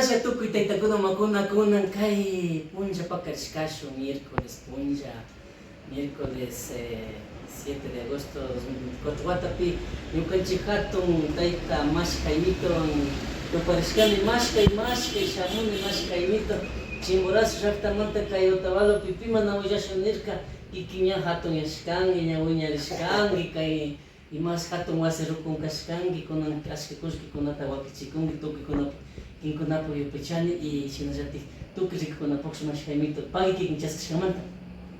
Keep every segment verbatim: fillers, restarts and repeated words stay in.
Tukuy taytakuna, mamakuna, kunan kay punlla pakarishkashun, miércoles punlla, miércoles, eh, siete de agosto dos mil veinticuatro watapi, ñukanchik hatun tayta mashi Jaimitowan tuparishkani, mashkay, mashkay, shamuni mashi Jaimito, Chimborazo llaktamanta kay Otavalopi, pi mana willashun nirka, kikin ña hatunyashkanki, ña wiñarishkanki, kay imash hatun wasi rukun kashkanki, kunan ashka kullkikunata wakichikunki, tukuykunapa, kikinkunapa yupaychani, y shinallatik tukuy rikukkunapash mashi Jaimito, pagui kikin chaskishkamanta.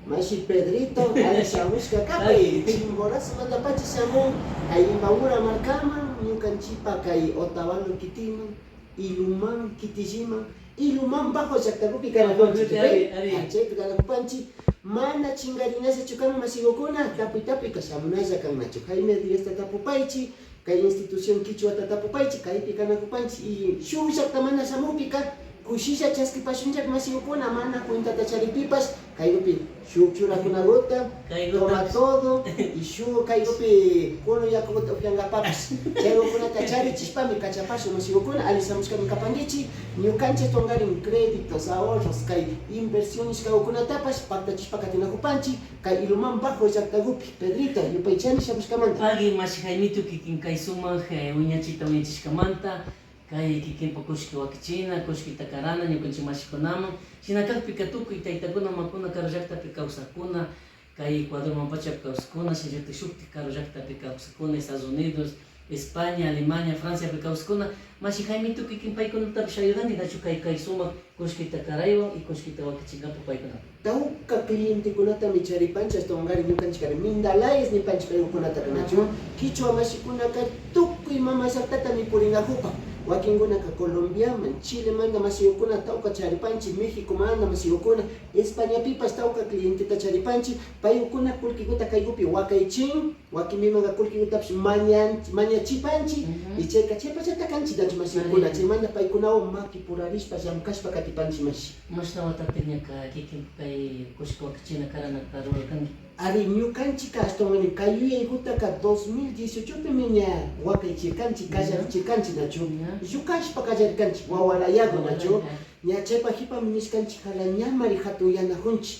Mashi Pedrito, alli shamushka kapay, Chimborazomantapacha shamun, kay Imbabura markaman, ñukanchipa kay Otavalo kitiman, Ilumán kitilliman, Ilumán bajo llaktakupi kanakunchik, ari, ari. Ah, chaypi kanakupanchik, mana chinkarinallachu kan mashigukuna, tapuy tapuyka shamunalla kan nachu. Jaime Diasta tapupaychik, kay institución kichwata tapupaychik, kaypi kanakupanchik, y shuk llaktamanta shamukpika, kushilla chaskipashunchik mashigukuna, mana cuentata charikpipash, kaykupi shuk churakunakuta, toma todo, y shuk kaykupi kunu yakukuta upyankapapash, chaykukunata charichishpami kachapashun mashigukuna, alli shamushkami kapankichik, ñukanchik tunkarin créditos, ahorros, kay inversión nishkakukunatapash paktachishpa katinakupanchik, kay Ilumán bajo llaktakupi, Pedrito, yupaychani shamushkamanta. Pagui mashi Jaimito kikin kay sumak, eh, wiñachita wiñachishkamanta, kay kikinpa kullki wakichina, kullkita karana ñukanchik mashikunaman. Shina kakpika tukuy taytakuna, mamakuna, karu llaktapi kawsakkuna, kay Ecuadormanpacha kawsakkuna, shinallatik shuktik karu llaktapi kawsakkuna, Estados Unidos, España, Alemania, Franciapi kawsakkuna, mashi Jaimito kikin paykunatapish ayudanki nachu kay, kay sumak kullkita karaywan y kullkita wakichinkapak paykunapak? Tawka clientekunatami charipanchik, ashtawankari ñukanchikari Mindalayes nipanchik paykunataka, nachu? Kichwa mashikunaka tukuy mama llaktatami purinkakupan. Wakinkunaka Colombiaman, Chilemanta mashigukuna tawka charipanchik, Mexicomanta mashigukuna, Españapipash tawka clienteta charipanchik, paykuna kullkikuta kaykupi wakaychin. Wakinpimanka kullkikutapish mañan-, mañachipanchik, y chayka chaypachata kanchik nachu mashikuna, chaymanta paykunawan makipurarishpa llamkashpa katipanchik mashi. Mashna watapi ñaka kikin kay kullki wakichina karanata rurarkanki? Ari, ñukanchikka ashtawanmi kay yuyaykutaka dos mil dieciochopimi ña wakaychirkanchik, kallarichirkanchik nachu, llukashpa kallarirkanchik, wawalayaku nachu. Ña chaypa jipami nishkanchik, jala ñamari jatunyanakunchik.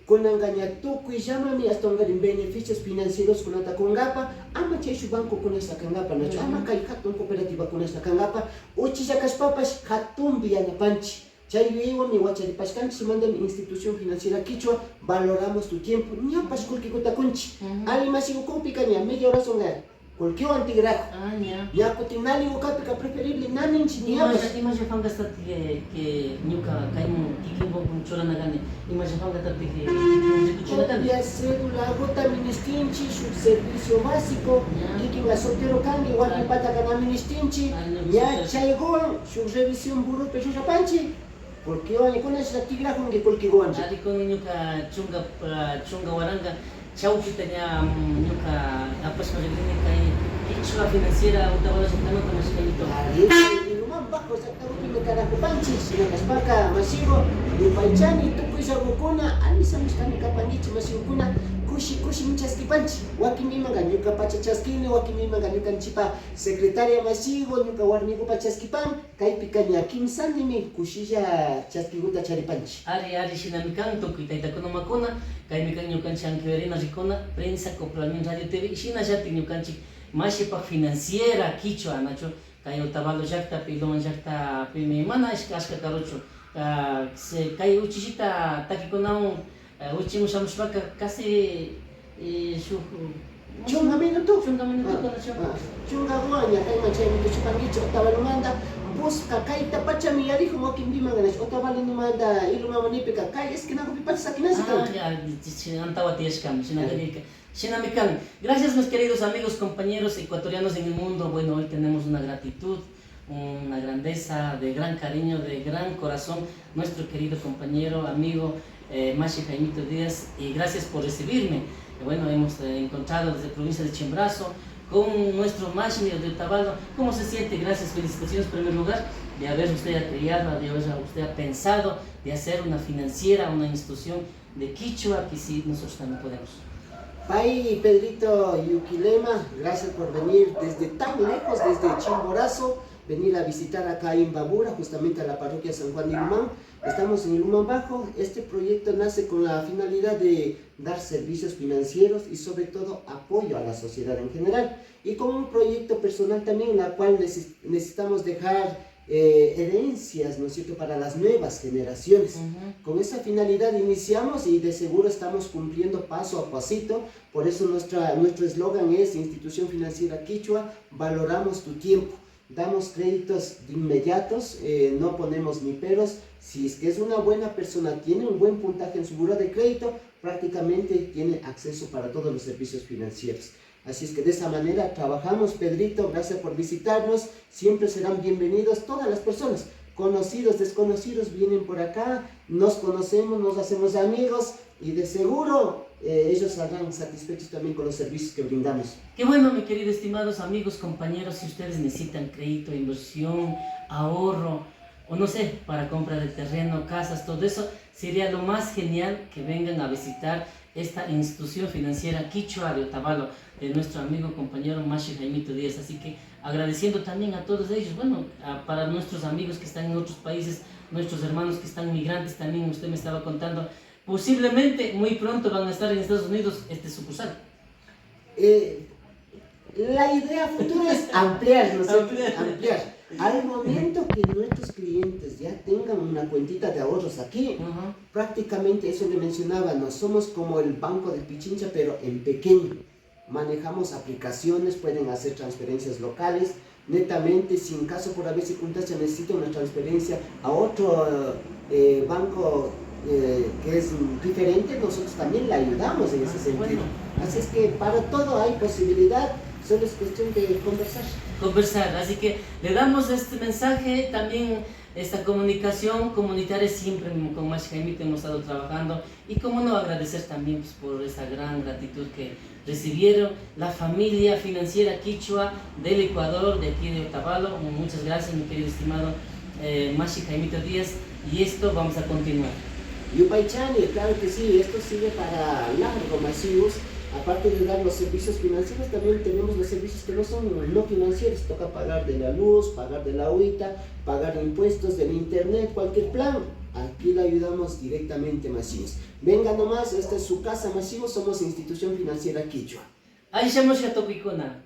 Kunanka ña tukuyllamami ashtawankarin beneficios financieroskunata kunkapa, ama chayshuk bancokunashna kankapa nachu, ama kay jatun cooperativakunashna kankapa, uchilla kashpapash jatunpi yanapanchik. Chay yuyaywanmi wacharipashkanchik, chaymantami institución financiera kichwa valoramos tu tiempo, ñapash kullkikuta kunchik. Alli mashikukukpika ña media horazonkaya kullkiwan tikrajun. Ah, ña. Ña kutin nali ukapika preferible naninchik ñapash. Imalla, imalla pankashtatik, eh, que ñuka kayman kikinwan churana kani, imalla pankatatik, eh, rikuchina kani? Copia cédulakuta ministinchik, shuk servicio básico, kikinka soltero kanki, warmipataka na ministinchik, ña chaykuwan shuk revisión buropi rurapanchik. Kullkiwan ña kunanshina tikrajunki kullkikuwan. Ari, kunan ñuka chunka, ah, chunka waranka chawpita ña, mm, ñuka apashpa rikrini kay kichwa financiera Otavalo llaktamanta mashkayta. Ari, Ilumán bajo llaktakupimi kanakupanchik, shina kashpaka mashiku, yupaychani tukuyllakukuna, alli shamushkami kapankichik mashikukuna, kushi kushimi chaskipanchik. Wakinpimanka ñukapacha chaskini, wakinpimanka ñukanchikpa secretaria mashiku, ñuka warmikupa chaskipan. Kaypika ña kimsanimi kushilla chaskikuta charipanchik. Ari, ari, shinami kan tukuy taytakuna, mamakuna. Kaymi kan ñukanchik Ankiberina rikuna, Prensa Coplamin Radio T V, shinallatik ñukanchik mashipak financiera kichwa, nachu? Kay Otavalo llaktapi, Ilumán llaktapimi mana ashka, ashka karuchu. Ah, se-, kay uchillita takikunawan Eh, uchimu shamushpaka casi, eh, shuk chunka minuto. Chunka minuto, ah, nachu? Ah, chunka ruwa ña kayman chaymi tuchipankichik Otavalomanta. Busca kayta pachami yarijun wakinpiman, nachu? Otavalomanta Ilumán nipika kay esquinakupipacha sakinashi kan. Ah, ya, chi-, antawa tiyashkami, shinaka nirka. Shinami kan. Gracias, mis queridos amigos, compañeros ecuatorianos en el mundo. Bueno, hoy tenemos una gratitud, una grandeza de gran cariño, de gran corazón, nuestro querido compañero, amigo, eh, Mashi Jaimito Díaz, y gracias por recibirme. Eh, bueno, hemos, eh, encontrado desde provincia de Chimborazo con nuestro Mashi de Otavalo. ¿Cómo se siente? Gracias, felicitaciones en primer lugar de haber usted creado, de haber usted pensado de hacer una financiera, una institución de kichwa, que sí, nosotros también podemos. Pay, Pedrito Yuquilema, gracias por venir desde tan lejos, desde Chimborazo, Venir a visitar acá a Imbabura, justamente a la parroquia San Juan de Ilumán. Estamos en Ilumán Bajo. Este proyecto nace con la finalidad de dar servicios financieros y sobre todo apoyo a la sociedad en general. Y como un proyecto personal también, en la cual neces- necesitamos dejar eh, herencias, ¿no es cierto?, para las nuevas generaciones. Con esa finalidad iniciamos y de seguro estamos cumpliendo paso a pasito. Por eso nuestra, nuestro eslogan es: Institución Financiera Quichua, valoramos tu tiempo. Damos créditos de inmediatos, eh, no ponemos ni peros. Si es que es una buena persona, tiene un buen puntaje en su buro de crédito, prácticamente tiene acceso para todos los servicios financieros. Así es que de esa manera trabajamos, Pedrito. Gracias por visitarnos. Siempre serán bienvenidos todas las personas. Conocidos, desconocidos vienen por acá, nos conocemos, nos hacemos amigos y de seguro eh, ellos saldrán satisfechos también con los servicios que brindamos. Qué bueno, mi querido, estimados amigos, compañeros, si ustedes necesitan crédito, inversión, ahorro, o no sé, para compra de terreno, casas, todo eso, sería lo más genial que vengan a visitar esta institución financiera Quichua de Otavalo, de nuestro amigo, compañero Mashi Jaimito Díaz. Así que agradeciendo también a todos ellos, bueno, a- para nuestros amigos que están en otros países, nuestros hermanos que están migrantes también, usted me estaba contando, posiblemente muy pronto van a estar en Estados Unidos este sucursal. Eh, la idea futura es ampliar, ¿no es cierto? Ampliar. Ampliar. Al momento que nuestros clientes ya tengan una cuentita de ahorros aquí, Ajá. Prácticamente eso le mencionaba, no somos como el Banco de Pichincha, pero en pequeño. Manejamos aplicaciones, pueden hacer transferencias locales, netamente, si en caso por haber circunstancia necesita una transferencia a otro eh, banco eh, que es diferente, nosotros también le ayudamos en ese Ah, sentido. Bueno. Así es que para todo hay posibilidad, solo es cuestión de conversar. Conversar. Así que le damos este mensaje, también esta comunicación comunitaria, siempre con Mashi Jaimito hemos estado trabajando y cómo no agradecer también, pues, por esa gran gratitud que recibieron la familia financiera Quichua del Ecuador, de aquí de Otavalo. Muchas gracias, mi querido, estimado eh, Mashi Jaimito Díaz, y esto vamos a continuar. Yupaychani, claro que sí, esto sirve para largo, masivos. Aparte de dar los servicios financieros, también tenemos los servicios que no son no financieros. Toca pagar de la luz, pagar de la agüita, pagar impuestos, del internet, cualquier plan. Aquí le ayudamos directamente, masivos. Venga nomás, esta es su casa, masivos. Somos Institución Financiera Quichua. Aysha Mushka Tokuikuna.